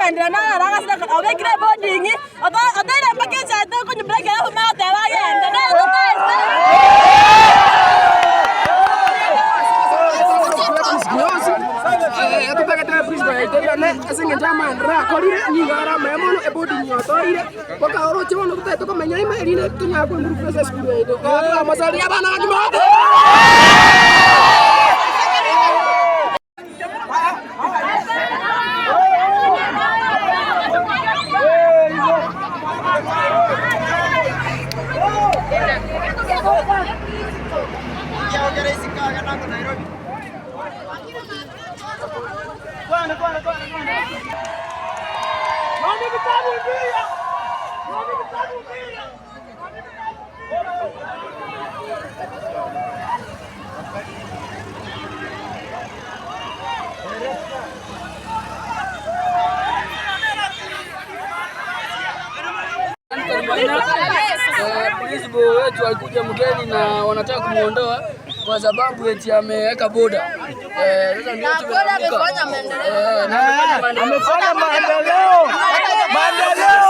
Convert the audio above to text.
amaendereo naro agasira obekire eboarding, oto- otoire mpaka echae tokonywa break alafu omanye goteba agende, nere totaete. Totagete principal yaito oirane ase eng'encho y'amaendereo akorire, nigo are amaya mono, eboarding otoire, mpaka oroche bono totagete komenya ime erinde tonyare koimprove ase esukuru yaito. Twamosaria abana gaki mogote. Principal wetu alikuja mgeni na wanataka kumuondoa kwa sababu eti ameweka boda. Eh, sasa ndio Na boda amefanya maendeleo. Eh, na amefanya maendeleo. Amefanya maendeleo. Maendeleo.